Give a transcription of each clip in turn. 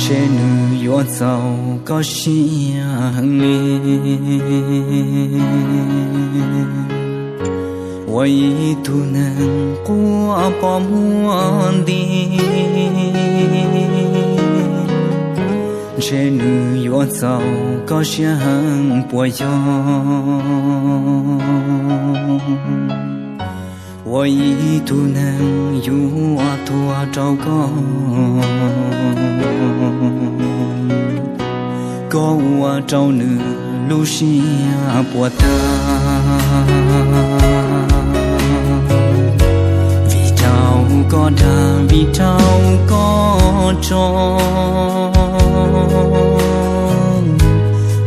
Ntshe nws yuav txaus koj siab heev li. Ua ib tug neeg quaj pom muaj nti, ntshe nws yuav txaus koj siab heev puas yog? Ua ib tug neeg yuav tuag rau koj, koj ua rau nws lub siab puas tag. Vim rau koj dag, vim rau koj tso,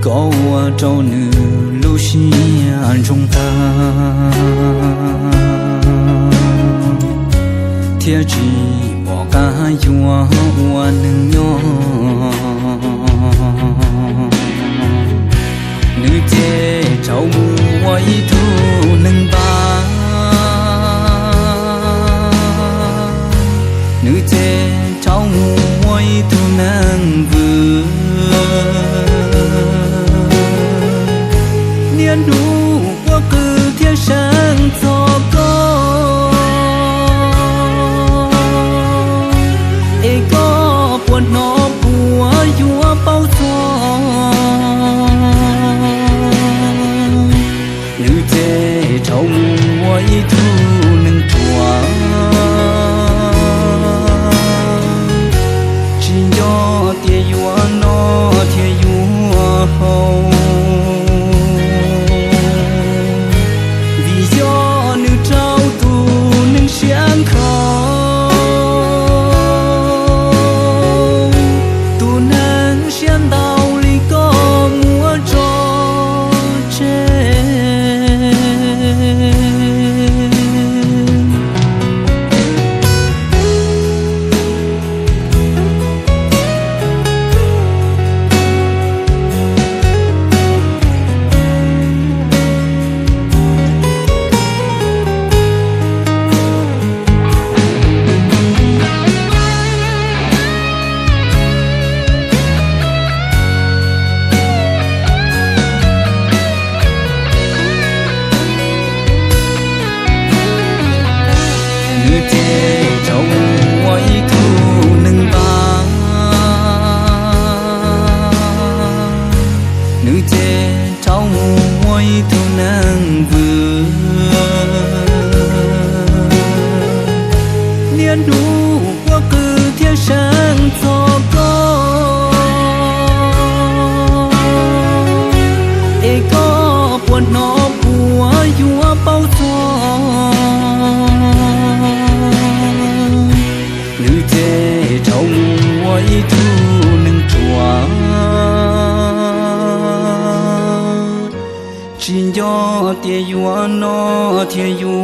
koj ua rau nws lub siab ntsoog tag, thiab tsis pom qab yuav ua neeg nyob. Nws ces rov mus ua ib tug neeg npab, nws ces rov mus ua ib tug neeg vwm. Niaj hnub quaj qw thiab seev txog koj, es koj puas hnov puas yuav paub txog? Nws ces rov mus ua ib tug neeg ruam, tsis nco tias yuav noj thiab yuav haus, vim yog nws raug tus neeg siab nkhaus. Tus neeg siab ntau li koj muab tso tseg. Nws ces rov mus ua ib tug neeg npab, nws ces rov mus ua ib tug neeg vwm. Niaj hnub quaj qw thiab seev txog koj, es koj puas hnov puas yuav paub txog? Nws ces rov mus ua ib tug neeg ruam, tsis nco tias yuav noj thiab yuav